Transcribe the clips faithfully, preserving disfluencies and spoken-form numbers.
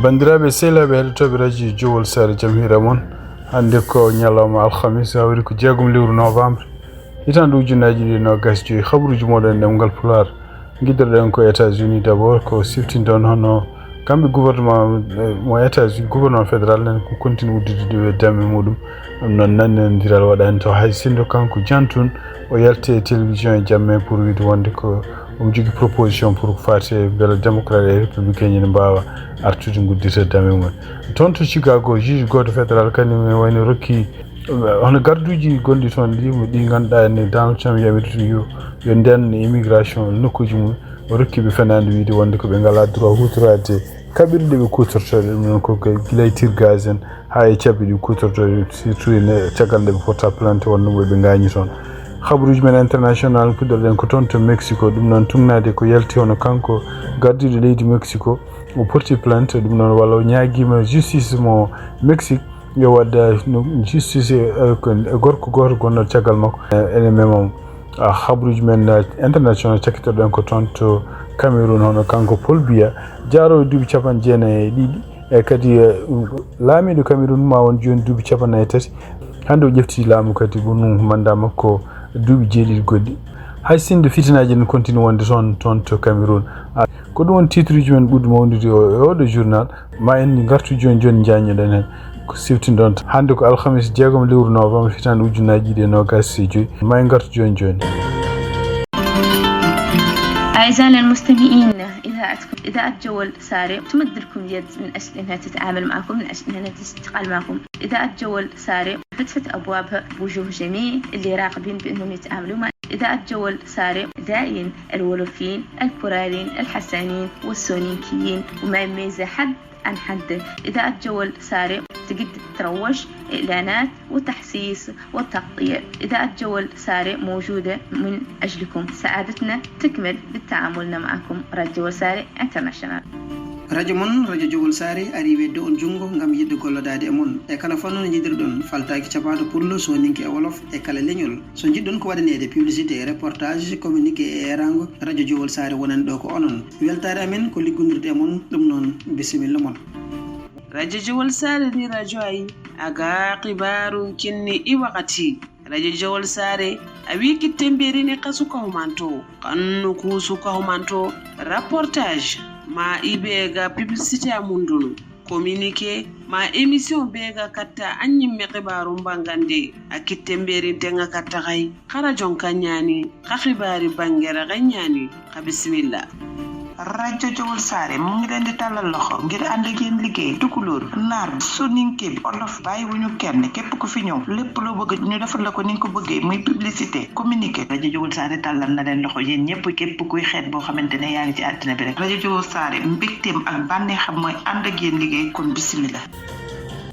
Banndiraaɓe sehilaaɓe heɗotooɓe radio Jowol Saare, jam hiira mon. Hannde ko ñalawma alhamis, hawri ko jeegom lewru novembre, hitaande ujunnaji ɗiɗi e noogas joyi. Habaruuji moɗon e ɗemngal Pulaar. Ngiɗirɗen ko États-Unis d'abord, ko siftinɗon hono kamɓe gouvernement, eh, mo États-Unis, gouvernement fédéral nen ko continue uddude ɗum e dame muɗum. Ɗum noon, nannondiral waɗani to hay sinno kanko Jantun o yalti e télévision e jamme pour wiide wonde ko omo jogii proposition pour faate mbele démocrate e républicain ene mbaawa artude nguddita dame mum. Toon to Chicago, juge gooto fédéral kañum ne wayno rokki, eh, hono garduuji gonɗi toon ɗi, ɗi ngannduɗaa ne Donald Trump yamiri yo, yo nden immigration nokkuuji mum, o rokki ɓe fenaande wiide wonde ko ɓe ngalaa droit huutoraade kaɓirɗe ɓe kuutortoo ɗe, ɗum noon ko gila e tear gas en haa e cabbi ɗi kuutortoo ɗe, surtout ene caggal nde ɓe porta plainte wonno ɓe ngaañi toon. Habaruuji men international puɗɗorɗen ko toon to Mexico, ɗum noon tugnaade ko yalti hono kanko gardiiɗo leydi Mexico o porti plainte, ɗum noon walla o ñaagiima justice mo Mexique yo waɗ, eh, no justice e, e, e gorko gooto gonɗo caggal makko, eh, ene mema mo. Ah, habaruuji men, eh, international cakkitorɗen ko toon to Cameroun, hono kanko Paul Biya, jaaroowo duuɓi capanɗe jeenayi e ɗiɗi, e kadi, eh, laamiiɗo Cameroun ma won jooni duuɓi capanɗe nayi e tati. Hannde o ƴefti laamu kadi wonu mandat makko duuɓi jeeɗiɗi goɗɗi. Hay sinno fitinaaji ene continue wonde toon, toon to Cameroun. Ah, ko ɗum woni titre uji men ɓurɗi mawnude o, e oɗo journal. Ma en ngartu jooni jooni njaññoɗen heen. Ko siftinɗon hannde ko alhamis jeegom lewru novembre hitaande ujunnaji ɗiɗi e noogas e joyi. Ma en ngartu jooni jooni. أعزائنا المستمعين، إذاعتكم إذاعة جول ساري تمد لكم اليد من أجل أنها تتعامل معكم، من أجل أنها تشتغل معكم. إذاعة جول ساري فتحت أبوابها بوجوه جميع اللي راغبين بأنهم يتعاملوا مع إذاعة جول ساري، داعين الولوفيين، البوراريين، الحسانيين والسونينكيين، وما يميز حد عن حد. إذاعة جول ساري تقدر تروج، إعلانات وتحسيس وتغطية. إذاعة جول ساري موجودة من أجلكم. سعادتنا تكمل بالتعامل معكم. راديو جول ساري انترناشونال. Radio mon, Radio Jowol Saare, ari wedde on junngo ngam yiɗde gollodaade e mon. E kala fannu no njiɗirɗon, faltaaki capaado pullo, sooninke e wolof, e kala leñol. So njiɗɗon ko waɗaneede publicité, reportage, communiqué e eeraango, Radio Jowol Saare wonani ɗo ko onon. Weltaare amen ko liggondirde e mon, ɗum noon, bisimilla mon. Radio Jowol Saare ndi radio ayi, a ga xibaaru kinni i wakati. Radio Jowol Saare, a wi kitte mberini xa suka humanto, xannu ku suka humanto, reportage, ma i be ga publicité a mundunu, communiqué, ma émission be ga katta a ñimme xibaaru mbangande, a kitte mberinte nga katta xay, xa radio nka ñaani, xa xibaari bangere xa ñaani, xa bisimilla. Radio Jowol Saare mu ngi leen di tàllal loxo ngir ànd ak yéen liggéey. Tukulóor, naar, soninke, olof, bàyyiwuñu kenn. Képp ku fi ñëw, lépp loo bëgg ñu defal la ko ni nga ko bëggee, muy publicité, communiqué. Radio Jowol Saare tàllal na leen loxo yéen ñëpp, képp kuy xeet boo xamante ne yaa ngi ci àddina bi rek. Radio Jowol Saare, mbégteem ak bànneexam mooy ànd ak yéen liggéey, kon bisimilla.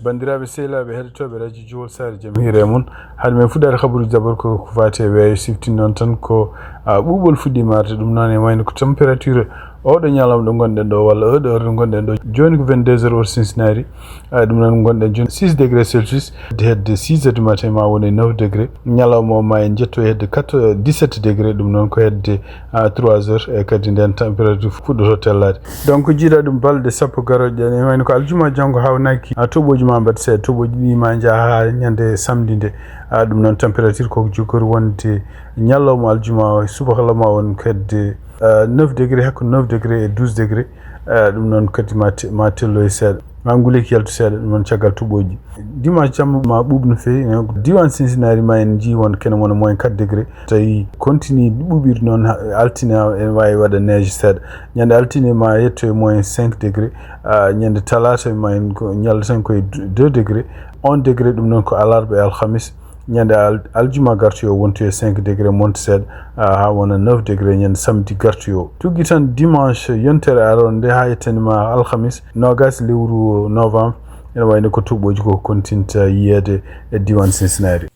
Banndiraaɓe sehilaaɓe heɗotooɓe radio Jowol Saare, jam hiira e mon. Hade men fuɗɗaade habaruuji, d'abord ko ko faati e weeyo, siftin noon tan ko, ah, ɓuuɓol fuɗɗiima arde, ɗum noon e wayno ko température oɗo ñalawma ɗo ngonɗen ɗo, walla oɗo heure ɗo ngonɗen ɗo. Jooni ko vingt-deux heures heure Cincinnati. Ah, ɗum noon ngonɗen jooni six degré Celsius, hedde six heures du matin ma woni neuf degré. Ñalawma o ma en njetto hedde quatre, dix-sept degré, ɗum noon ko hedde, ah, trois heures, e kadi nden température fuɗɗoto tellaade. Donc, jiiɗa ɗum balɗe sappo garooje ɗen, e wayno ko aljuma janngo hawnaaki, ah, toɓoji ma mbaɗ seeɗa, toɓoji ɗi ma njaha haa ñande samedi nde. Ah, ɗum noon température ko jogori wonde ñalawma aljuma o, subaka ma won hedde, ah, neuf degré, hakkunde neuf degré e douze degré. Ah, ɗum noon kadi ma te-, ma telloy seeɗa, ma nguleyki yaltu seeɗa, ɗum noon caggal toɓoji. Dimanche jamma ma ɓuuɓ no feewi. Diiwaan Cincinnati ma en njii won kene wona moins quatre degré. Tawi continue ɓuuɓiri noon, ha-, altine ha-, ene waawi waɗa neige seeɗa. Ñande altine ma yetto e moins cinq degré. Ah, ñande talaata ma en ko ñaldaten koye deux degré. Un degré, ɗum noon ko alarba e alhamis. Ñande al-, aljuma gartoyo wontoyo cinq degré monte seeɗa, ah, haa wona neuf degré ñande samedi gartoyo. Tuggi tan dimanche yontere aroore nde haa yettani ma alhamis, noogas lewru novembre, ene wayno ko toɓoji ko kontinta yiyeede e diiwaan Cincinnati.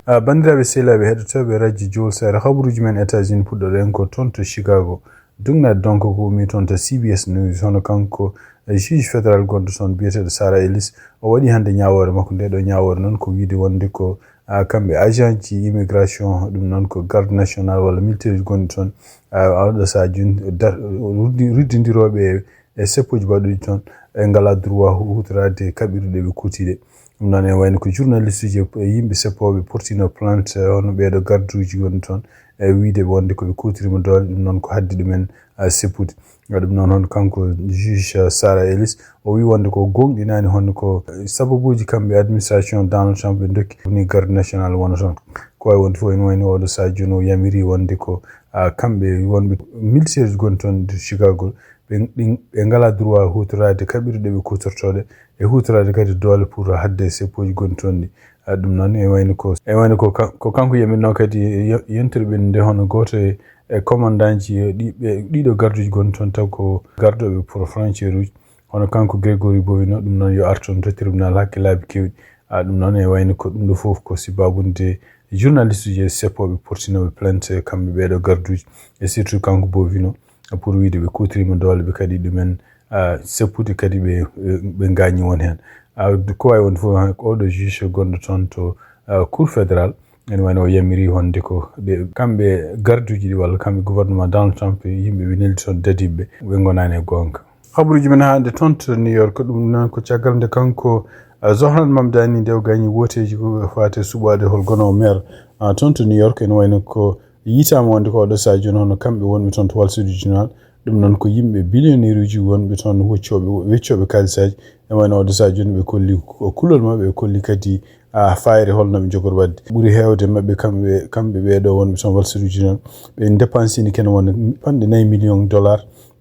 Ah, banndiraaɓe sehilaaɓe heɗotooɓe radio Jowol Saare, habaruuji men États-Unis puɗɗoɗen ko toon to Chicago. Dugnaade donc ko ummi toon to C B S News, hono kanko, eh, juge fédéral gonɗo toon biyeteeɗo Sarah Ellis, o waɗi hannde ñaawoore makko. Nde ɗo ñaawoore noon ko wiide wonde ko, ah, kamɓe agent ji immigration, ɗum noon ko garde national walla militaire ji gonɗi toon, ah, oɗo sahaa jooni dar-, ruddi-, ruddindirooɓe e, e seppoji baɗuɗi toon, ɓe ngalaa droit huutoraade kaɓirɗe ɓe kuutii ɗe. Ɗum noon, ene wayno ko journaliste uji e yimɓe seppooɓe portino plainte, eh, hono ɓeeɗo garduuji woni toon, e wiyde ɓe wonde ko ɓe kuutoriima doole, ɗum noon ko haddi ɗumen, eh, seppude. Eh, ɗum noon, hono kanko juge, eh, Sarah Ellis, o wi wonde ko goongɗinaani, hono ko, eh, sababuuji kamɓe administration Donald Trump ɓe ndokki ni garde national wona toon. Ko wayi wonde fof, ene wayno oɗo sahaa jooni o yamiri wonde ko, ah, kamɓe wonɓe militaire gonɗo toon to Chicago, ɓe, ɗin, ɓe ngalaa droit huutoraade kaɓirɗe ɓe kuutortooɗe e huutoraade kadi doole pour haɗde seppooji gonɗi toon ɗi. Ah, ɗum noon, e wayno ko, e wayno ko kan-, ko kanko yamirnoo kadi ye-, yentirɓe nde hono gooto e, e commandantji ɗi-, ɓe, ɗiɗo garduuji gonɗi toon taw ko gardooɓe pour frontière uji. Hono kanko Gregory Bovino, ɗum noon yo ar toon to tribunal hakke laabi keewɗi. Ah, ɗum noon e wayno ko ɗum ɗo fof ko sibaabude journaliste uji e seppooɓe portinooɓe plainte kamɓe ɓeeɗo garduuji, e surtout kanko Bovino, pour wiyde ɓe kuutoriima doole ɓe kadi ɗumen, ah, seppude kadi ɓe, ɓe, ɓe ngaañi won heen. Ah, ko wayi wonde fof, oɗo juge gonɗo toon to, ah, cour fédéral, ene wayno o yamiri wonde ko ɓe, kamɓe garduuji ɗi walla kamɓe gouvernement Donald Trump, yimɓe ɓe neldi toon dadiiɓe ɓe, ɓe ngonaani e goonga. Habaruuji men hannde toon to New York, ɗum noon ko caggal nde kanko, ah, Zohran Mamdani nde o gaañi wooteeji ko faati e suɓaade hol gono o maire, ah, toon to New York, ene wayno ko yitaama wonde ko oɗo sahaa jooni hono kamɓe wonɓe toon to Wall Street Journal. Ɗum noon ko yimɓe billionnaire uji wonɓe toon weccooɓe, weccooɓe kaalisaaji. E wayno oɗo sahaa jooni ɓe kolli ko kulol maɓɓe, ɓe kolli kadi, ah, faayre holno ɓe njogori waɗde. Ɓuri heewde maɓɓe kamɓe, kamɓe ɓeeɗo wonɓe toon Wall Street Journal, ɓe dépensini kene wona panɗe nayi million dollar.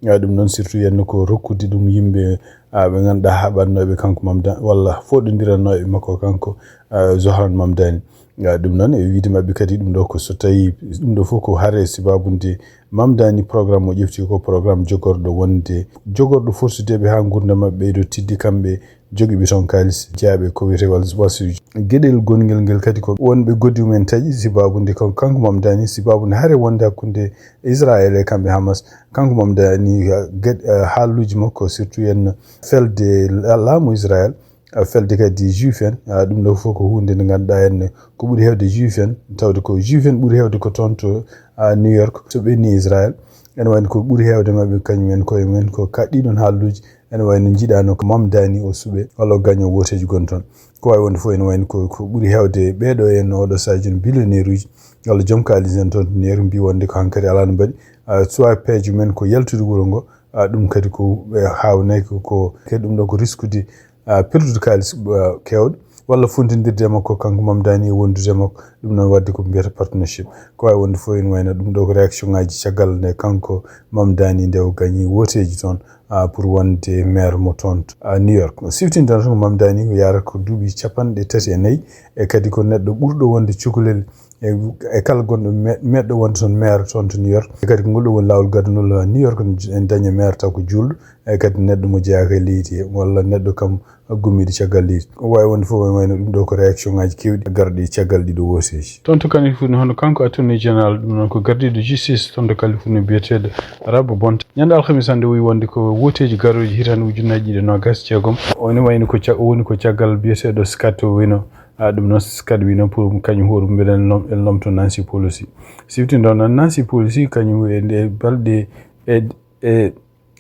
Ah, ɗum noon surtout yenno ko rokkude ɗum yimɓe, ah, ɓe ngannduɗaa haɓatnooɓe kanko Mamda-, walla fooɗondiranooɓe makko kanko, ah, Zohran Mamdani. Ah, ɗum noon e wiyde maɓɓe kadi ɗum ɗo ko so tawi ɗum ɗo fof ko hare sibaabude Mamdani programme o ƴefti ko programme jogorɗo wonde jogorɗo forsudeɓe haa nguurndam maɓɓe ɓeydo tidde kamɓe jogiiɓe toon kaalis jeyaaɓe ko wiyetee Wall, Wall Street. Geɗel gonngel ngel kadi ko wonɓe goddi mumen taƴi sibaabude ko kanko Mamdani sibaabude hare wonde hakkunde Israël e kamɓe Hamas. Kanko Mamdani, ah, geɗ-, ah, haaluuji makko surtout en felde la-, laamu Israël, ah, felde kadi juif en, ah, ɗum ɗo fof ko huunde nde ngannduɗaa en ko ɓuri heewde juif en, tawde ko juif en ɓuri heewde ko toon to, ah, New York, so ɓenni Israël. Ene wayno ko ɓuri heewde maɓɓe kañum en koye mumen ko ka-, ɗiɗon haaluuji, ene wayno njiɗaano ko Mamdani o suɓe walla o gaño wooteeji gonɗi toon. Ko wayi wonde fof ene wayno ko, ko ɓuri heewde ɓeeɗo en oɗo sahaa jooni billionnaire uji walla joom kaalis en toon to New York mbi wonde ko hankadi alaa no mbaɗi, ah, soit peeje mumen ko yaltude wuro ngo, ah, ɗum kadi ko ɓe haawnay ko, ko kadi ɗum ɗo ko riskude, ah, perdude kaalis, ah, keewɗo, walla fontindirde e makko kanko Mamdani e wondude e makko, ɗum noon waɗde ko mbiyata partnership. Ko wayi wonde fof ene wayno ɗum ɗo ko réaction ngaji caggal nde kanko Mamdani nde o gañi wooteeji toon, ah, pour wonde maire mo toon to, ah, New York. Siftinde tan ko Mamdani o yahrata ko duuɓi capanɗe tati e nayi, e kadi ko neɗɗo ɓurɗo wonde cukalel e, e kala gonɗo me-, meɗɗo wonde toon maire toon to New York. E kadi ko ngol ɗo woni laawol gadunol New York, en daña maire taw ko juulɗo, e kadi neɗɗo mo jeyaaka e leydi he, walla neɗɗo kam gummiiɗo caggal leydi. O wawi wonde fof ene wayno ɗum ɗo ko réaction ngaji keewɗi garɗi caggal ɗiɗo wooteeji. Toon to Californie, hono kanko attorney général, ɗum noon ko gardiiɗo justice toon to Californie biyeteeɗo Rob Bonta. Ñande alhamis hannde o wi wonde ko wooteeji garooji hitaande ujunnaji ɗiɗi e noogas e jeegom. O ene wayno ko ca-, o woni ko caggal biyeteeɗo Scott Wino. Ah, ɗum noon Scott Wino pour kañum hoore mum mbiɗen lom-, en lomto Nancy Pelosi. Siftinde noon Nancy Pelosi kañum e nde balɗe e, e,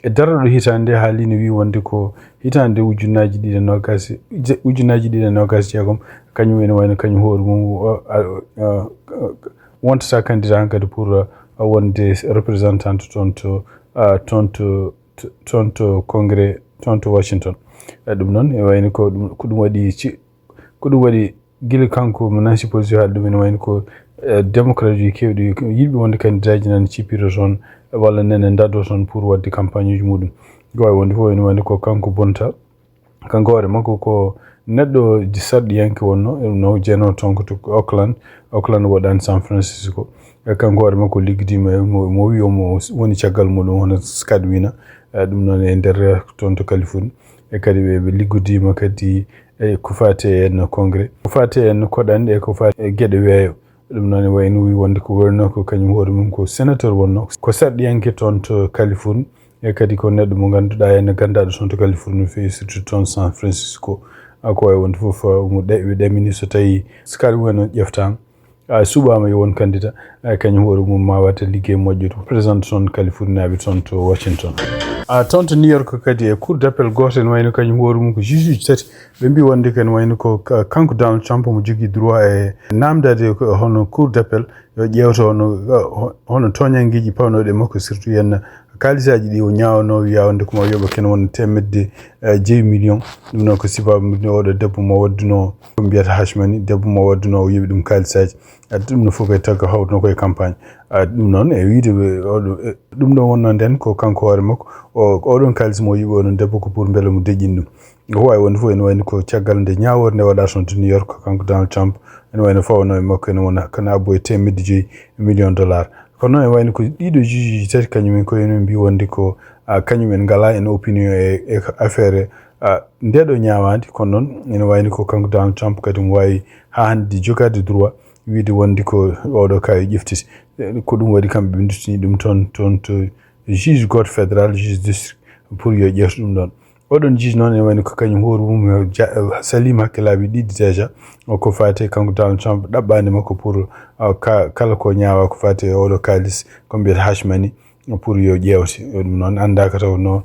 e darorɗo hitaande nde haalino wi wonde ko hitaande ujunnaji ɗiɗi e noogas, je-, ujunnaji ɗiɗi e noogas e jeegom, kañum ene wayno kañum hoore mum o, a, a, a, wontata candidat hankadi pour, a, wonde représentant toon to, a, toon to, to, toon to Congrès, toon to Washington. E ɗum noon, e wayno ko ɗum, ko ɗum waɗi ci-, ko ɗum waɗi gila kanko mo Nancy Pelosi haali ɗum, ene wayno ko, eh, démocrate uji keewɗi yiɗɓe wonde candidat ji nan cippiro toon, walla nene ndado toon pour waɗde campagne uji muɗum. Ko wawi wonde fof ene wayno ko kanko bonta. Kanko hoore makko ko neɗɗo sarɗiyanke wonno, no jeeno toon ko to Oakland, Oakland woɗani San Francisco. E kanko hoore makko liggodiima e mo, mo wi omo woni caggal muɗum hono Scott Wino. E ɗum noon e nder toon to Californie. E kadi ɓe, ɓe liggodiima kadi e ko faati e no Congrès, ko faati e no koɗanɗe, e ko faati e geɗe weeyo. Ɗum noon e wayno wi wonde ko wonno ko kañum hoore mum ko sénateur wonno. Ko sarɗiyanke toon to Californie. E kadi ko neɗɗo mo ngannduɗaa ene ganndaaɗo toon to Californie no feewi, surtout toon San Francisco. A ko wawi wonde fof, uh, mo ɗe-, ɓe ɗamini so tawi Scott Wino ƴeftaama. a suɓaama yo won candidat, a kañum hoore mum ma watta liggey moƴƴo to président toon Californie naaɓe toon to Washington. A toon to New York kadi e cour d'appel gooto ene wayno kañum hoore mum ko juge uji tati ɓe mbi wonde ko ene wayno ko ka- kanko Donald Trump mo jogii droit e namdade ko hono cour d'appel yo ƴeewto hono hono tooñanngeeji pawnooɗi e makko surtout yenna kaalisaaji ɗi o ñaawanoo wiya wonde ko ma yoɓa kene wona teemedde eh, jeewi million. Ɗum noon ko sibaabu mum oɗo debbo mo waddunoo ko mbiyata Hashmani debbo mo waddunoo o yoɓi ɗum kaalisaaji. Addi ɗum no fof koye tagga hawtuno koye campagne. Addi ɗum noon e wiide oɗo ɗum ɗo wonno nden ko kanko hoore makko o oɗon kaalis mo yiɓi oɗon debbo ko pour mbele mo deƴƴin ɗum. Ko wawi wonde fof ene wayni ko caggal nde ñaawore nde waɗa toon to New York kanko Donald Trump ene wayno fawno e makko ene wona kana abbo e temedde joyi million dollar. Kono noon ene wayni ko ɗiɗo juge ji tati kañumen ko enen mbi wonde ko kañumen ngala en opinion e affaire ndeɗo ñaawandi kono noon ene wayni ko kanko Donald Trump kadi mo wawi ha hande jogade droit wiide wonde ko oɗo kayo ƴeftiti. Ko ɗum waɗi kamɓe ɓe duttini ɗum toon toon to juge goto fédéral juge district pour yo ƴeewtu ɗum ɗon. Oɗon juge noon ene wayno ko kañum hoore mum salima hakke laabi ɗiɗi déjà. Ko fate kanko Donald Trump ɗaɓɓani makko pour kala ko ñaawa ko fate oɗo kalis ko mbiyata hash money pour yo ƴeewte ɗum noon anndaka taw noon.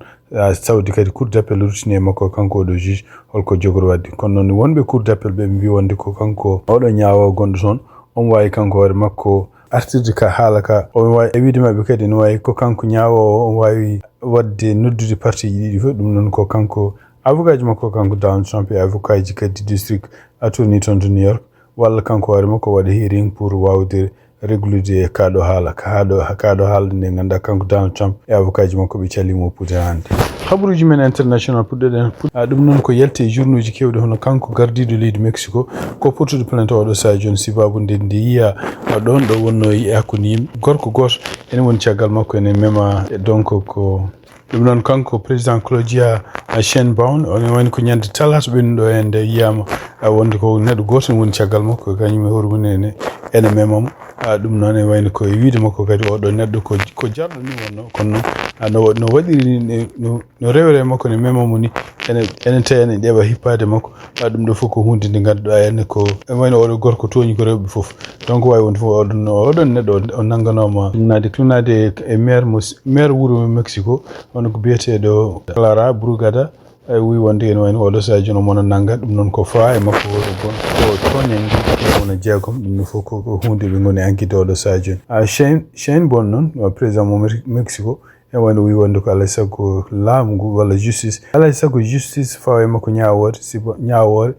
Sawdi kadi cour d'appel ruttini e makko kanko oɗo juge holko jogori wadde kono noon wonɓe cour d'appel ɓe mbi wonde ko kanko oɗo ñaawo gonɗo toon omo wawi kanko hoore makko artirde ka haala ka omo wawi e wiide maɓɓe kadi ne wawi ko kanko ñaawowo omo wawi wadde noddude partiji ɗiɗi fof ɗum noon ko kanko avocat ji makko kanko Donald Trump e avocat ji kadi district attorney toon to New York walla kanko hoore makko waɗa hearing pour wawde reglude e kaɗo haala kaɗo kaɗo haala nde ganduɗa kanko Donald Trump e avocat ji makko ɓe calimo pude hande. Habaruji men international puɗɗoɗen a ɗum noon ko yalti e journuji kewɗi hono kanko gardiɗo leydi Mexico ko portude plainte oɗo saha joni sibabu nde nde yiya ɗon ɗo wonno e hakkude yimɓe gorko goto ene woni caggal makko ene mema donc ko ɗum noon kanko président Claudia Sheinbaum on woni ko ñande talata ɓennuɗo e nde yiyama wonde ko neɗɗo goto ne woni caggal makko kañum e hoore mum ene ene memamo. Ɗum noon e wayno ko e wiide makko kadi oɗo neɗɗo ko ko jarɗo ni wonno kono noon no no waɗiri ni no no rewre makko ne memamo ni ene ene tawi ene ɗeɓa hippade makko. Ɗum ɗo fof ko hunde nde ganduɗa ene ko e wayno oɗo gorko tooñi ko rewɓe fof donc wawi wonde fof oɗon oɗon neɗɗo o nannganoma ɗumnade ɗumnade e maire mo maire wuuro mexico wonno ko biyeteɗo Clara Brugada. Wi wonde ene wayno oɗo sadio no mono nannga ɗum noon ko fawa e makko oɗo gon ko tooñange wona jeegom ɗum no fof ko hunde ɓe goni enquête oɗo sadio. Shane Shane Bon noon président mo Mexico. E wayno wi wonde ko alay sago laamu ngu walla justice alay sago justice fawa e makko ñawoore sibo ñawoore.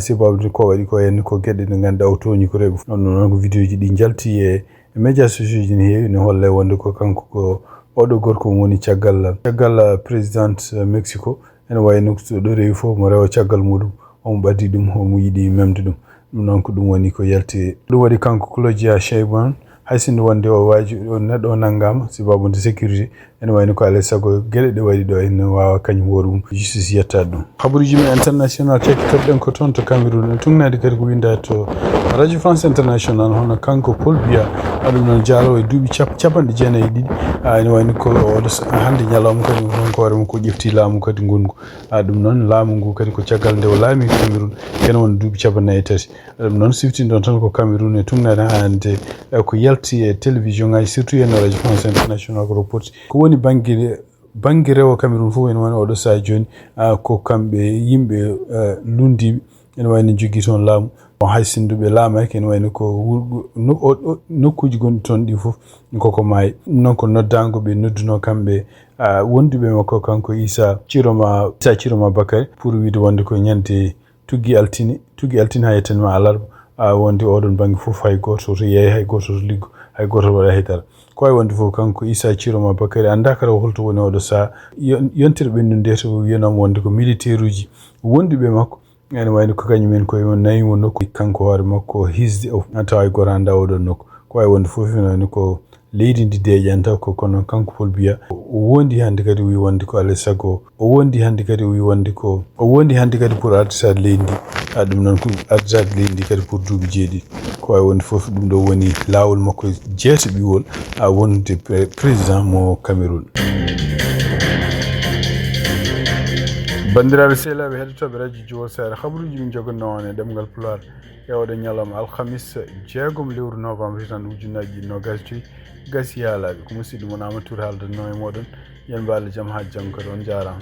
Sibabude ko waɗi ko henni ko geɗe ɗe ganduɗa o tooñi ko reɓe ɗon noon ko vidéo ji ɗi jalti e média sociaux ji ne heewi ne holla wonde ko kanko ko oɗo gorko woni caggal caggal président Mexico. Ene wayno so ɗo rewi fof mo rewa caggal muɗum omo ɓaddi ɗum omo yiɗi memde ɗum. Ɗum noon ko ɗum woni ko yalti ɗum waɗi kanko Claudia Sheinbaum hay sinno wonde o waji o neɗɗo o nanngama sibabude sécurité. Ene wayno ko alay sago geɗe ɗe waɗi ɗo ene wawa kañum hoore mum justice yettade ɗum. Habaruji men international cakkitorɗen ko toon to Cameroun en tugnade kadi ko winda to radio France international hono kanko Paul Biya. Aɗum noon jaaro e duuɓi cap capanɗe jeenayi e ɗiɗi. Ene wayno ko oɗo hande ñalawma kadi kanko hoore mum ko ƴefti laamu kadi ngongu. Ɗum noon laamu ngu kadi ko caggal nde o laami Cameroun kene won duuɓi capannayyi e tati. Ɗum noon siftinɗon tan ko Cameroun e tugnade hande ko yalti e télévision ngaji surtout e radio France international ko reporti ko woni banggue banggue rewo Cameroun fof ene woni oɗo saha joni. Ko kamɓe yimɓe lundiɓe ene wayno jogui toon laamu. Bon hay sinduɓe laamaki ene wayno ko wurgo nokkuji gonɗi toon ɗi fof koko maayi. Ɗum noon ko noddago ɓe nodduno kamɓe wonduɓe makko kanko Issa Ciroma Issa Ciroma Bakary pour wiide wonde ko ñande tuggi altine tuggi altine ha yettanima alarba. Wonde oɗon banggue foof hay goto to yeeya hay goto to liggo hay goto waɗa haydara. Ko wawi wonde foof kanko Issa Ciroma Bakary anda kala holto woni oɗo saaha. Yontere ɓennude nde to wiyanoma wonde ko militaire uji wonduɓe makko ene wayno ko kañum en koye nayi mo nokku kanko hoore makko hisde o tawa hay goto anda oɗon nokku. Ko wawi wonde foof ene wayno ko leydi ndi deeƴanta ko kono kanko Paul Biya o wondi hannde kadi o wi wonde ko alay sago o wondi hannde kadi o wi wonde ko o wondi hannde kadi pour arditat leydi ndi. A ɗum noon ko arditat leydi ndi kadi pour duuɓi jeeɗiɗi. Ko wawi wonde fof ɗum ɗo woni laawol makko jeetaɓiwol a wonde président mo Cameroun. Banndiraaɓe sehilaaɓe heɗotooɓe radio Jowol Sare, habaruuji min jogannoo on e ɗemngal Pulaar e oɗo ñalawma alhamis jeegom lewru novembre hitan ujunnaji ɗiɗi nogas joyi. Gasi yaalaaɓe, ko musidɗo mon Amadou Tour haaldanno e moɗon. Yen mbaale jam haa janngo kadi, on jaaraama.